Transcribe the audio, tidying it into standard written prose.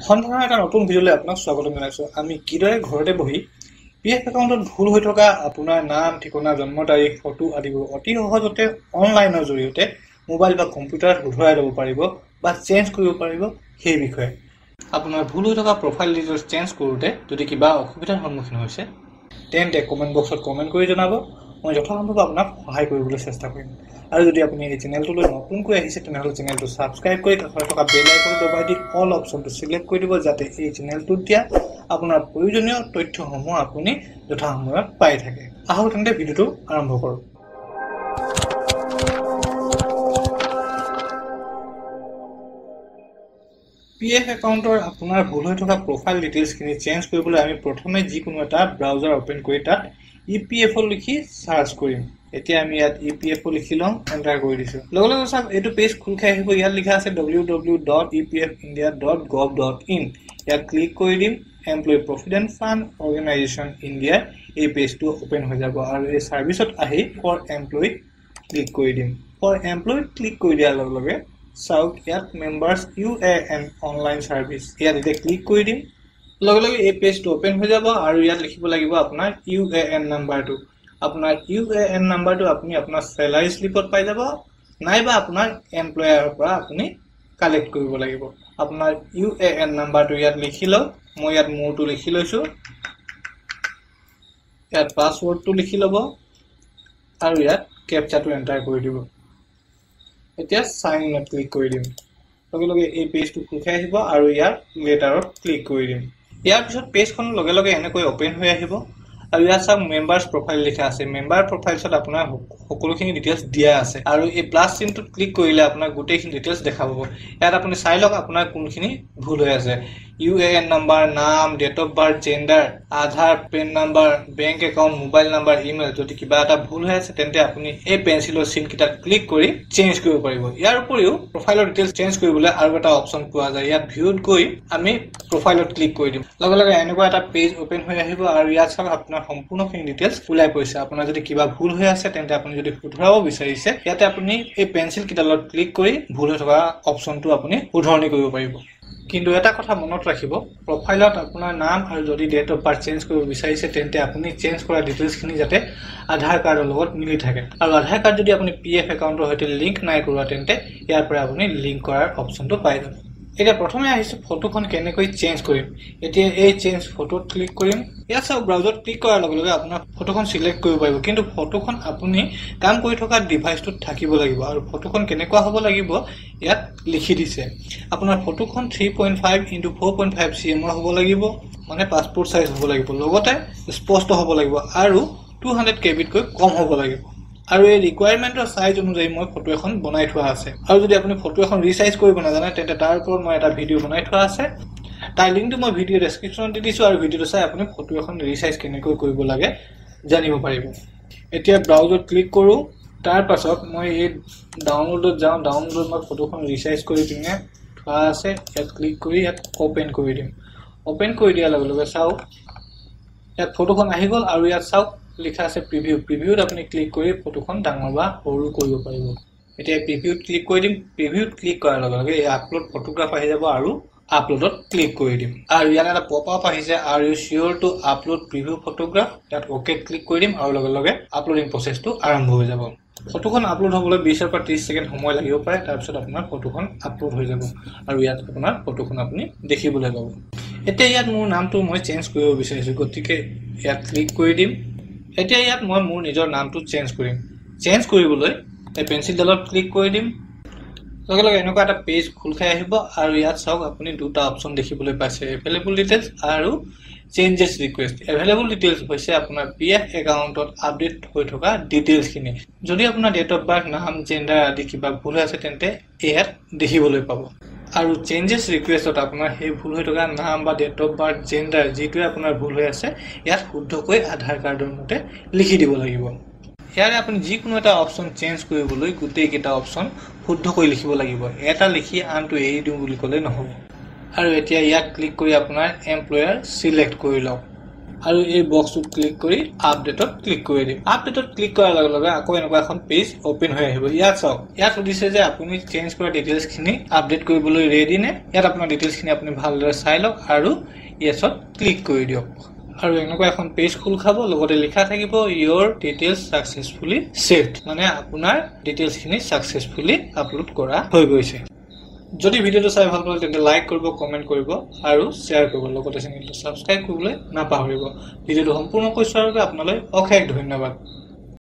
সন্ধানৰ এটা নতুন ভিডিঅ'লৈ আপোনাক স্বাগতম জনাইছোঁ। আমি কিদৰে ঘৰতে বহি পি এফ একাউণ্টত ভুল হৈ থকা আপোনাৰ নাম, ঠিকনা, জন্ম তাৰিখ, ফটো আদিবোৰ অতি সহজতে অনলাইনৰ জৰিয়তে মোবাইল বা কম্পিউটাৰত শুধৰাই ল'ব পাৰিব বা চেঞ্জ কৰিব পাৰিব সেই বিষয়ে। আপোনাৰ ভুল হৈ থকা প্ৰফাইল ডিটেইলছ চেঞ্জ কৰোঁতে যদি কিবা অসুবিধাৰ সন্মুখীন হৈছে তেন্তে কমেণ্ট বক্সত কমেণ্ট কৰি জনাব, মই যথাসম্ভৱ আপোনাক সহায় কৰিবলৈ চেষ্টা কৰিম। আৰু যদি আপুনি এই চেনেলটোলৈ নতুনকৈ আহিছে তেনেহ'লে চেনেলটো ছাবস্ক্ৰাইব কৰি কাষতে থকা বেল আইকনটো দবাই দি অল অপশ্যনটো চিলেক্ট কৰি দিব, যাতে এই চেনেলটোত দিয়া আপোনাৰ প্ৰয়োজনীয় তথ্যসমূহ আপুনি যথাসময়ত পাই থাকে। আহক তেন্তে ভিডিঅ'টো আৰম্ভ কৰোঁ। পি এফ একাউণ্টৰ আপোনাৰ ভুল হৈ থকা প্ৰফাইল ডিটেইলছখিনি চেঞ্জ কৰিবলৈ আমি প্ৰথমে যিকোনো এটা ব্ৰাউজাৰ অ'পেন কৰি তাত ই পি এফ অ' লিখি চাৰ্চ কৰিম। এতিয়া আমি ইয়াত ই পি এফ অ' লিখি লওঁ, এণ্টাৰ কৰি দিছোঁ। লগে লগে চাওক এইটো পেজ খোল খাই আহিব। ইয়াত লিখা আছে W W dot E P F India dot gov dot in. ইয়াত ক্লিক কৰি দিম। এমপ্লয়ী প্ৰভিডেণ্ট ফাণ্ড অৰ্গেনাইজেশ্যন ইণ্ডিয়াৰ এই পেজটো অ'পেন হৈ যাব আৰু এই ছাৰ্ভিচত আহি ফৰ এমপ্লয়ীত ক্লিক কৰি দিম। ফৰ এমপ্লয়ীত ক্লিক কৰি দিয়াৰ লগে লগে চাওক ইয়াত members U A N online service, ইয়াত এতিয়া ক্লিক কৰি দিম। লগে লগে এই পেজটো অ'পেন হৈ যাব আৰু ইয়াত লিখিব লাগিব আপোনাৰ ইউ এ এন নাম্বাৰটো। আপোনাৰ ইউ এ এন নাম্বাৰটো আপুনি আপোনাৰ চেলাৰী শ্লিপত পাই যাব, নাইবা আপোনাৰ এমপ্লয়াৰৰ পৰা আপুনি কালেক্ট কৰিব লাগিব। আপোনাৰ ইউ এ এন নাম্বাৰটো ইয়াত লিখি লওক। মই ইয়াত মোৰটো লিখি লৈছোঁ। ইয়াত পাছৱৰ্ডটো লিখি ল'ব আৰু ইয়াত কেপচাটো এণ্টাৰ কৰি দিব। এতিয়া চাইন ইনত ক্লিক কৰি দিম। লগে লগে এই পেজটো খোল খাই আহিব আৰু ইয়াৰ লেটাৰত ক্লিক কৰি দিম। ইয়াৰ পিছত পেজখন লগে লগে এনেকৈ অ'পেন হৈ আহিব আৰু ইয়াত চাওক মেম্বাৰ্ছ প্ৰফাইল লিখা আছে। মেম্বাৰ প্ৰফাইলছত আপোনাৰ সকলোখিনি ডিটেইলছ দিয়া আছে আৰু এই প্লাছ চিনটোত ক্লিক কৰিলে আপোনাৰ গোটেইখিনি ডিটেইলছ দেখা পাব। ইয়াত আপুনি চাই লওক আপোনাৰ কোনখিনি ভুল হৈ আছে। ইউ এ এন নাম্বাৰ, নাম, date of birth, gender, Aadhaar, PAN number, bank account, mobile number, email. যদি কিবা এটা ভুল হৈ আছে তেন্তে আপুনি এই পেঞ্চিলৰ চিনকেইটাত ক্লিক কৰি চেঞ্জ কৰিব পাৰিব। ইয়াৰ উপৰিও প্ৰফাইলৰ ডিটেইলছ চেঞ্জ কৰিবলৈ আৰু এটা অপশ্যন পোৱা যায়। ইয়াত ভিউত গৈ আমি প্ৰফাইলত ক্লিক কৰি দিম। লগে লগে এনেকুৱা এটা পেজ অ'পেন হৈ আহিব আৰু ইয়াত চাওক আপোনাৰ সম্পূৰ্ণখিনি ডিটেইলছ ওলাই পৰিছে। আপোনাৰ যদি কিবা ভুল হৈ আছে তেন্তে আপুনি যদি শুধৰাব বিচাৰিছে ইয়াতে আপুনি এই পেঞ্চিল কেইডালত ক্লিক কৰি ভুল হৈ থকা অপশ্যনটো আপুনি শুধৰণি কৰিব পাৰিব। কিন্তু এটা কথা মনত ৰাখিব, প্ৰফাইলত আপোনাৰ নাম আৰু যদি ডেট অফ বাৰ্থ চেঞ্জ কৰিব বিচাৰিছে তেন্তে আপুনি চেঞ্জ কৰা ডিটেইলছখিনি যাতে আধাৰ কাৰ্ডৰ লগত মিলি থাকে। আৰু আধাৰ কাৰ্ড যদি আপুনি পি এফ একাউণ্টৰ সৈতে লিংক নাই কৰোৱা তেন্তে ইয়াৰ পৰা আপুনি লিংক কৰাৰ অপশ্যনটো পাই যাব। এতিয়া প্ৰথমে আহিছোঁ ফটোখন কেনেকৈ চেঞ্জ কৰিম। এতিয়া এই চেঞ্জ ফটোত ক্লিক কৰিম। ইয়াত চাওক ব্ৰাউজাৰত ক্লিক কৰাৰ লগে লগে আপোনাৰ ফটোখন চিলেক্ট কৰিব পাৰিব, কিন্তু ফটোখন আপুনি কাম কৰি থকা ডিভাইচটোত থাকিব লাগিব আৰু ফটোখন কেনেকুৱা হ'ব লাগিব ইয়াত লিখি দিছে। আপোনাৰ ফটোখন 3.5 × 4.5 cm হ'ব লাগিব, মানে পাছপোৰ্ট চাইজ হ'ব লাগিব, লগতে স্পষ্ট হ'ব লাগিব আৰু 200 KB-তকৈ কম হ'ব লাগিব। আৰু এই ৰিকুৱাৰমেণ্টৰ চাইজ অনুযায়ী মই ফটো এখন বনাই থোৱা আছে। আৰু যদি আপুনি ফটো এখন ৰিচাইজ কৰিব নাজানে তেন্তে তাৰ ওপৰত মই এটা ভিডিঅ' বনাই থোৱা আছে, তাৰ লিংকটো মই ভিডিঅ' ডেছক্ৰিপশ্যনত দি দিছোঁ আৰু ভিডিঅ'টো চাই আপুনি ফটো এখন ৰিচাইজ কেনেকৈ কৰিব লাগে জানিব পাৰিব। এতিয়া ব্ৰাউজত ক্লিক কৰোঁ। তাৰ পাছত মই এই ডাউনলোডত যাওঁ। ডাউনলোডত মই ফটোখন ৰিচাইজ কৰি পিনে থোৱা আছে, ইয়াত ক্লিক কৰি ইয়াত অ'পেন কৰি দিম। অ'পেন কৰি দিয়াৰ লগে লগে চাওক ইয়াত ফটোখন আহি গ'ল আৰু ইয়াত চাওক লিখা আছে প্ৰিভিউ। প্ৰিভিউত আপুনি ক্লিক কৰি ফটোখন ডাঙৰ বা সৰু কৰিব পাৰিব। এতিয়া প্ৰিভিউত ক্লিক কৰি দিম। প্ৰিভিউত ক্লিক কৰাৰ লগে লগে এই আপলোড ফটোগ্ৰাফ আহি যাব আৰু আপলোডত ক্লিক কৰি দিম। আৰু ইয়াত এটা পপ আপ আহিছে, are you sure to upload preview photograph. ইয়াত অ'কে ক্লিক কৰি দিম আৰু লগে লগে আপলোডিং প্ৰচেছটো আৰম্ভ হৈ যাব। ফটোখন আপলোড হ'বলৈ 20ৰ পৰা 30 ছেকেণ্ড সময় লাগিব পাৰে। তাৰপিছত আপোনাৰ ফটোখন আপলোড হৈ যাব আৰু ইয়াত আপোনাৰ ফটোখন আপুনি দেখিবলৈ পাব। এতিয়া ইয়াত মোৰ নামটো মই চেঞ্জ কৰিব বিচাৰিছোঁ, গতিকে ইয়াত ক্লিক কৰি দিম। এতিয়া ইয়াত মই মোৰ নিজৰ নামটো চেঞ্জ কৰিম। চেঞ্জ কৰিবলৈ এই পেঞ্চিলডালত ক্লিক কৰি দিম। লগে লগে এনেকুৱা এটা পেজ খোল খাই আহিব আৰু ইয়াত চাওক আপুনি দুটা অপশ্যন দেখিবলৈ পাইছে, এভেইলেবল ডিটেইলছ আৰু চেঞ্জেছ ৰিকুৱেষ্ট। এভেইলেবল ডিটেইলছ হৈছে আপোনাৰ পি এফ একাউণ্টত আপডেট হৈ থকা ডিটেইলছখিনি। যদি আপোনাৰ ডেট অফ বাৰ্থ, নাম, জেণ্ডাৰ আদি কিবা ভুল হৈ আছে তেন্তে ইয়াত দেখিবলৈ পাব। আৰু চেঞ্জেছ ৰিকুৱেষ্টত আপোনাৰ সেই ভুল হৈ থকা নাম বা ডেট অফ বাৰ্থ, জেণ্ডাৰ যিটোৱে আপোনাৰ ভুল হৈ আছে ইয়াত শুদ্ধকৈ আধাৰ কাৰ্ডৰ মতে লিখি দিব লাগিব। ইয়াৰে আপুনি যিকোনো এটা অপশ্যন চেঞ্জ কৰিবলৈ গোটেইকেইটা অপশ্যন শুদ্ধকৈ লিখিব লাগিব। এটা লিখি আনটো এৰি দিওঁ বুলি ক'লে নহ'ব। আৰু এতিয়া ইয়াত ক্লিক কৰি আপোনাৰ এমপ্লয়াৰ চিলেক্ট কৰি লওক। আৰু এই বক্সটোত ক্লিক কৰি আপডেটত ক্লিক কৰি দিম। আপডেটত ক্লিক কৰাৰ লগে লগে আকৌ এনেকুৱা এখন পেজ অপেন হৈ আহিব। ইয়াত চাওক, ইয়াত সুধিছে যে আপুনি চেঞ্জ কৰা ডিটেইলছখিনি আপডেট কৰিবলৈ ৰেডি নে। ইয়াত আপোনাৰ ডিটেইলছখিনি আপুনি ভালদৰে চাই লওক আৰু য়েছত ক্লিক কৰি দিয়ক। আৰু এনেকুৱা এখন পেজ খোল খাব, লগতে লিখা থাকিব ইয়ৰ ডিটেইলছ ছাকচেছফুলি ছেভড, মানে আপোনাৰ ডিটেইলছখিনি ছাকচেছফুলি আপলোড কৰা হৈ গৈছে। যদি ভিডিঅ'টো চাই ভাল পালে তেন্তে লাইক কৰিব, কমেণ্ট কৰিব আৰু শ্বেয়াৰ কৰিব, লগতে চেনেলটো ছাবস্ক্ৰাইব কৰিবলৈ নাপাহৰিব। ভিডিঅ'টো সম্পূৰ্ণকৈ চোৱাৰ বাবে আপোনালৈ অশেষ ধন্যবাদ।